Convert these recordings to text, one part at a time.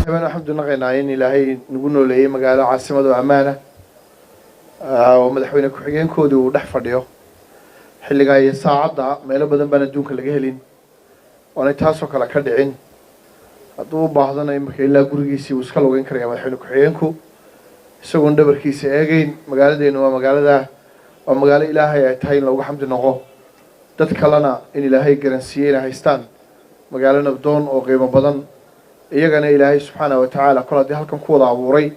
Baan alxamdu naqaynaa in Ilaahay nagu nooleeyey magaalo caasimad oo ammaana oo madaxweyne ku-xigeenkoodii uu dhex fadhiyo xilligaa iyo saacadda. Meelo badan baan adduunka laga helin oonay taasoo kale ka dhicin. Hadduu u baahdana iminka ilaa gurigiisii uu iska lugeyn karaya madaxweyne ku-xigeenku, isagoon dhabarkiisa eegeyn. Magaaladeenu waa magaalada, waa magaalo Ilaahay ay tahay in loogu xamdi noqo, dad kalena in Ilaahay garansiiyey inay haystaan magaalo nabdoon oo qiimo badan. Iyagana Ilaahay subxaana wa tacaala kol haddii halkan ku wada abuuray,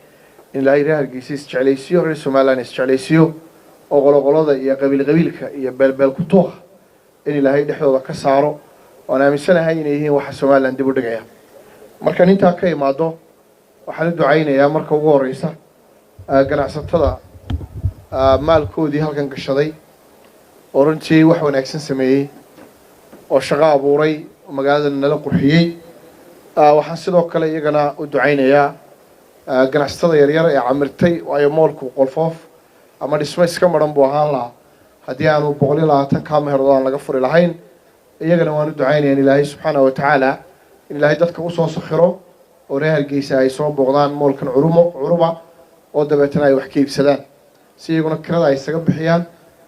in Ilaahay reer Hargeysa isjeclaysiiyo, reer Somaliland isjeclaysiiyo, oo qoloqolada iyo qabiil qabiilka iyo beelbeel kutuuqa in Ilaahay dhexdooda ka saaro. Waan aaminsanahay inay yihiin waxa Somaliland dib u dhigaya. Markaan intaa ka imaado, waxaan u ducaynayaa marka ugu horeysa ganacsatada maalkoodii halkan gashaday oo runtii wax wanaagsan sameeyey oo shaqo abuuray oo magaalada nala qurxiyey. Waxaan sidoo kale iyagana u ducaynayaa ganacsatada yaryar ee camirtay, waayo moolku qolfoof ama dhismo iska maran buu ahaan lahaa haddii aanu 120 kaa meherood aan laga furi lahayn. Iyagana waan u ducaynaya in Ilaahay subxaana wa tacaala, in Ilaahay dadka usoo sakhiro oo reer Hargeysa ay soo booqdaan moolkan Curumo Curuba, oo dabeetana ay wax ka iibsadaan, si iyaguna kirada ay isaga bixiyaan,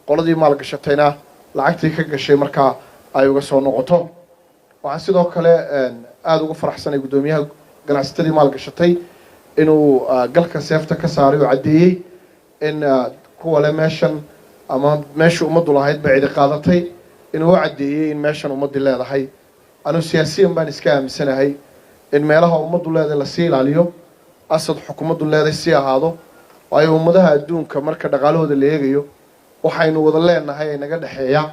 qoladii maal gashatayna lacagtii ka gashay markaa ay uga soo noqoto. Waxaan sidoo kale aada uga faraxsanay guddoomiyaha ganacsatadii maal gashatay inuu galka seefta ka saaray oo caddeeyey in kuwa le meeshan ama meesha ummaddu lahayd ba cidi qaadatay, inuu u caddeeyey in meeshan ummaddii leedahay. Anu siyaasiyan baan iska aaminsanahay in meelaha ummaddu leedahay lasii ilaaliyo, asad xukuumaddu leedahay sii ahaado, waayo ummadaha adduunka marka dhaqaalahooda la eegayo, waxaynu wada leenahay ee naga dhexeeya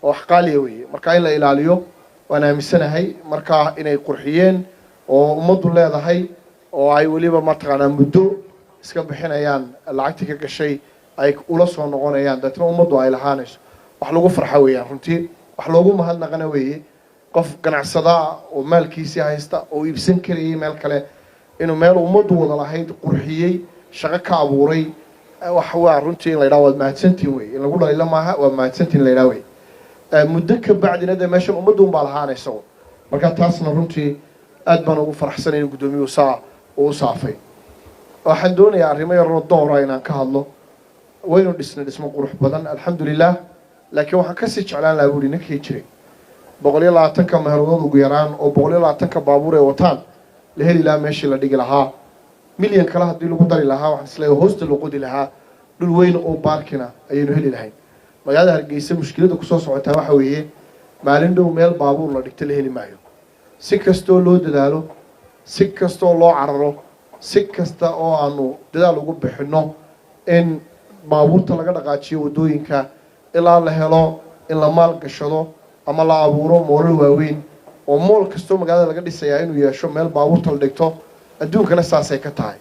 oo wax qaaliya weeye. Marka in la ilaaliyo waan aaminsanahay. Marka inay qurxiyeen oo ummaddu leedahay oo ay weliba mataqaanaa muddo iska bixinayaan lacagtii ka gashay ay ula soo noqonayaan, deetna ummaddu ay lahaanayso, wax lagu farxo weeyaan runtii, wax loogu mahadnaqana weeye. Qof ganacsadaa oo maalkiisii haysta oo iibsan karayay meel kale inuu meel ummaddu wada lahayd qurxiyey, shaqo ka abuuray, wax waa runtii in la yidhaha "Waad mahadsantiin" wey, in lagu dhaliilo maaha. "Waa mahadsantiin" la yidhaha wey. Muddo ka bacdina dee meeshan ummaddu unbaa lahaanaysa. Marka taasna runtii aad baan ugu faraxsanay in guddoomiyuhu saa uu u saafay. Waxaan doonayaa arrimo yaroo doora inaan ka hadlo. Waynu dhisnay dhismo qurux badan, alxamdulilah, laakiin waxaan kasii jeclaan lahaa, buuri ninkii jiray, 120-ka meherodood ugu yaraan oo 120-ka baabuur ay wataan la heli lahaa meeshii la dhigi lahaa. Milyan kale haddii lagu dari lahaa, waxaan isleeyahay hoosta loo qodi lahaa, dhul weyn oo parking ah ayaynu heli lahayn. Magaalada Hargeysa mushkiladda kusoo socotaa waxa weeye, maalin dhow meel baabuur la dhigto la heli maayo. Si kastoo loo dadaalo, si kastoo loo cararo, si kasta oo aanu dadaal ugu bixinno in baabuurta laga dhaqaajiyo waddooyinka, ilaa la helo in la maal gashado ama la abuuro moolal waaweyn oo mool kastoo magaalada laga dhisayaa inuu yeesho meel baabuurta la dhigto. Adduunkana saasay ka tahay.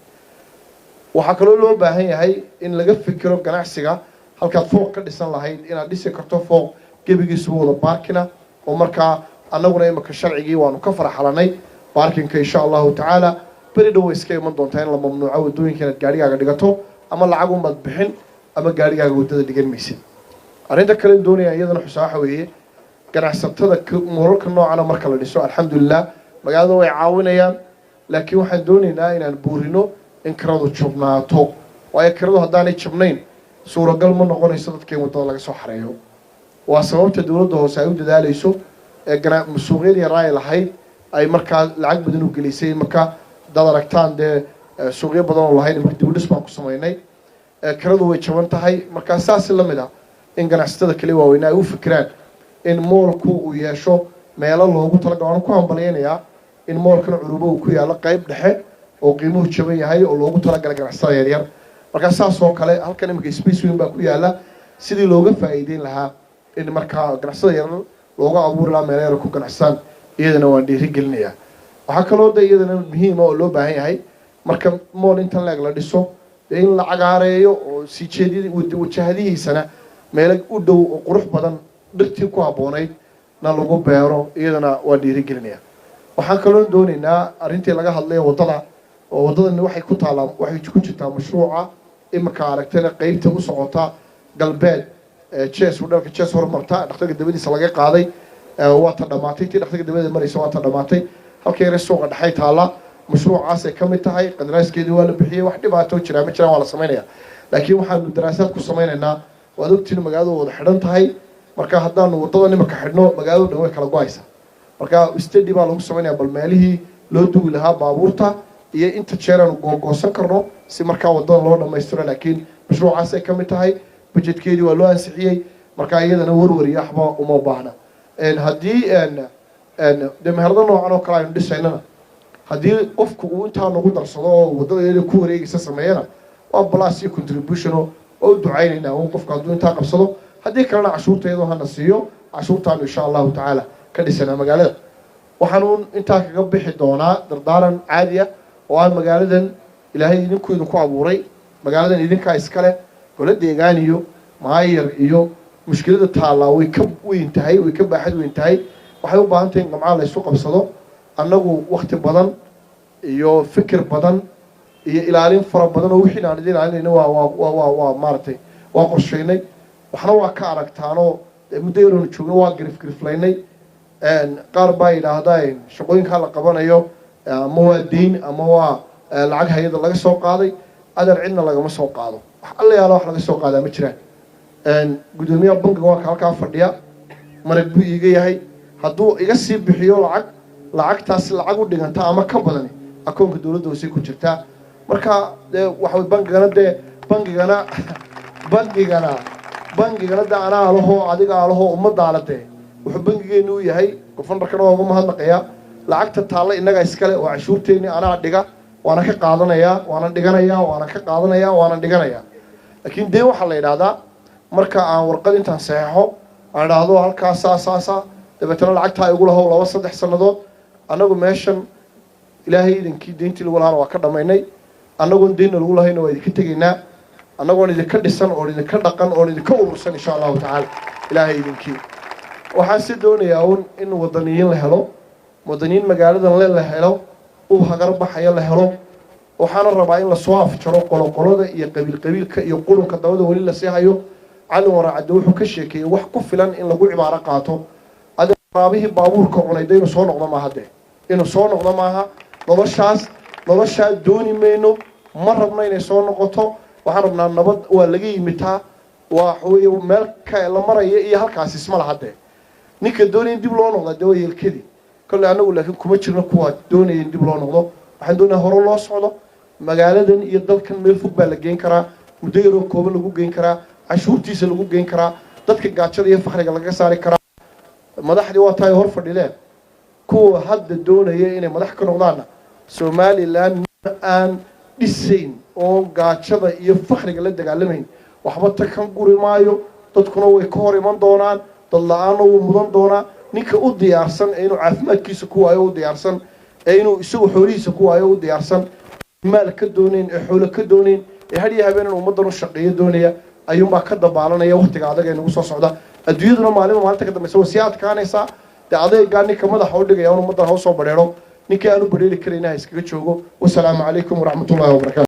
Waxaa kaloo loo baahan yahay in laga fikiro ganacsiga. Halkaad fooq ka dhisan lahayd, inaad dhisi karto fooq gebigiisuba wada parking ah. Oo markaa annaguna imika sharcigii waanu ka faraxalanay parking-ka. Insha Allahu tacaala beri dhow way iska iman doontaa in la mamnuuco waddooyinka inaad gaarhigaaga dhigato, ama lacag unbaad bixin ama gaarhigaaga waddada dhigan maysid. Arrinta kale doonaya iyadana xusaa waxa weeye, ganacsatada moolalka noocana marka la dhiso, alxamdulilah, magaalada way caawinayaan, laakiin waxaan doonaynaa inaan buurino in kiradu jabnaato, waayo kiradu haddaanay jabnayn suuragal ma noqonayso dadka in waddada laga soo xareeyo. Waa sababta dowladda hoose ay u dadaalayso ee suuqyadii yaraa lahayd ay markaa lacag badan u gelisay. Marka haddaad aragtaan dee suuqyo badan oo lahayn, marka dib u dhis baan ku samaynay, kiradu way jaban tahay. Markaa saasi la mid ah in ganacsatada kale waaweynaa ay u fikiraan in moolku uu yeesho meelo loogu talagalo. Waan ku hambalyaynayaa in moolkan Curubo uu ku yaallo qayb dhexe oo qiimuhu jaban yahay oo loogu talagalay ganacsatada yaryar. Markaa saas oo kale halkan iminka space weyn baa ku yaalla, sidii looga faa'iideyn lahaa in markaa ganacsatada yaryar looga abuuri lahaa meelo yar ku ganacsadaan, iyadana waan dhiiri gelinayaa. Waxaa kaloo de iyadana muhiima oo loo baahan yahay, marka mool intan leeg la dhiso, dee in la cagaareeyo oo sii jeedyadii wajahadihiisana meelo u dhow oo qurux badan dhirtii ku habboonayd na lagu beero, iyadana waan dhiiri gelinayaa. Waxaan kaloo doonaynaa arrintii laga hadlay waddada, oo waddadani waxay ku taallaa, waxay ku jirtaa mashruuca imika aragtayna qeybta u socota galbeed, Jes dhalka Jes hormarta, dhakhtarka dabadiisa laga qaaday, waa ta dhammaatay. Tii dhakhtarka dabadeeda maraysa waa ta dhammaatay. Halka yare suuqa dhexay taalla. Mashruucaasay ka mid tahay, qandaraaskeedii waa la bixiyey, wax dhibaato jiraa ma jiraan, waa la samaynaya. Laakiin waxaanu daraasaad ku samaynaynaa, waad ogtiin magaaladu wada xidhan tahay. Marka haddaanu waddadan imika xidhno, magaaladu dhan way kala go-aysaa. Marka study baa lagu samaynaya bal meelihii loo dugi lahaa baabuurta iyo inta jeer aanu googoosan karno si markaa waddada loo dhammaystiro. Laakiin mashruucaasay ka mid tahay, budgetkeedii waa loo ansixiyey. Marka iyadana warwar iyo waxba uma baahna. Haddii dee meherado noocan oo kale aynu dhisaynana, haddii qofku uu intaa nagu darsado oo waddada iyada ku wareegaysa sameeyana, waa plus iyo contribution oo u ducaynaynaa un qofku hadduu intaa qabsado. Haddii kalena cashuurta iyadoo hana siiyo, cashuurtaanu insha Allahu tacaala ka dhisanaa magaalada. Waxaanuun intaa kaga bixi doonaa dardaaran caadi ah oo ah magaaladan Ilaahay idinku idinku abuuray, magaaladan idinkaa iskale. Golo deegaan iyo maayar iyo mushkilada taallaa way ka weyn tahay, way ka baaxad weyn tahay. Waxay u baahan tahay in gamcaa la ysu qabsado. Annagu wakti badan iyo fikir badan iyo ilaalin fara badan oo wixii aan idin ilaalinayna waa maaragtay, waa qorshaynay, waxna waa ka aragtaanoo muddo yaroonu joogno waa girif giriflaynay. Qaar baa yidhaahdaa shaqooyinkaa la qabanayo ama waa deyn ama waa lacag hay-adda laga soo qaaday. Adeer, cidna lagama soo qaado, wax alla yaala wax laga soo qaadaa ma jiraan. Guddoomiyaha bankiga waa ka halkaa fadhiya, marag buu iiga yahay. Hadduu iga sii bixiyo lacag, lacagtaasi lacag u dhiganta ama ka badani akoonka dowladda hoose ku jirtaa. Marka dee waxa bangigana dee bangigana de anaa alahoo, adiga alahoo, ummadaala dee wuxuu bangigeenu u yahay. Gofandarkana waa uga mahadnaqayaa. Lacagta taalla innagaa iskale, waa cashuurteenni. Anaa dhiga, waana ka qaadanayaa, waana dhiganayaa, waana ka qaadanayaa, waana dhiganayaa. Laakiin dee waxaa la yidhaahdaa marka aan warqad intaan saxeexo aan idhaahdo halkaas saa saa saa, dabeetana lacagtaa igu lahow 2-3 sannadood. Annagu meeshan Ilaahay idinkii deyntii lagu lahaana waa ka dhammaynay. Annagoon deynna lagu lahayna waa idinka tegaynaa, annagoon idinka dhisan oon idinka dhaqan oon idinka urursan, insha Allahu tacaala, Ilaahay idinkii. Waxaan si doonayaa un in wadaniyiin la helo, wadaniyiin magaaladan le la helo, uu hagar baxaya la helo. Waxaana rabaa in lasoo afjaro qoloqolada iyo qabiil qabiilka iyo qurunka dabada weli lasii hayo. Cali Waraacadde wuxuu ka sheekeeyey wax ku filan in lagu cibaaro qaato. Ade waraabihii baabuurka cunay de inuu soo noqdo maaha, dee inuu soo noqdo maaha. Noloshaas, noloshaa dooni mayno, ma rabno inay soo noqoto. Waxaan rabnaa nabad. Waa laga yimitaa, waa waxaweye meel ka la maraya iyo halkaasi isma laha. Dee ninka doonaya in dib loo noqda dee waa yeelkadii kolley. Annagu laakiin kuma jirno kuwa doonaya in dib loo noqdo. Waxaan doonaya hore loo socdo. Magaaladan iyo dalkan meel fog baa la geyn karaa, muddo yaroo kooban lagu geyn karaa, cashuurtiisa lagu geyn karaa, dadka gaajada iyo fakriga laga saari karaa. Madaxdii waa tahay hor fadhideen. Kuwa hadda doonaya inay madax ka noqdaanna, Somaliland aan dhisayn oo gaajada iyo fakriga la dagaalamayn waxba ta kan guri maayo. Dadkuna way ka hor iman doonaan, dad la-aanna wuu mudan doonaa. Ninka u diyaarsan ee inuu caafimaadkiisa ku waayo u diyaarsan, ee inuu isagu xoolihiisa ku waayo u diyaarsan, maal ka doonayn ee xoolo ka doonayn, ee had iyo habeen in ummaddan u shaqeeyo doonaya, ayuunbaa ka dabaalanaya waktiga adag ee nagu soo socda. Adduunyaduna maalinba maalinta ka dambaysa way sii adkaanaysaa. Dee adeegaa ninka madaxa u dhigaya un ummaddan ha usoo badheero, ninkii aanu badheeri karayna ha iskaga joogo. Wasalaamu calaykum waraxmatullahi wabarakatu.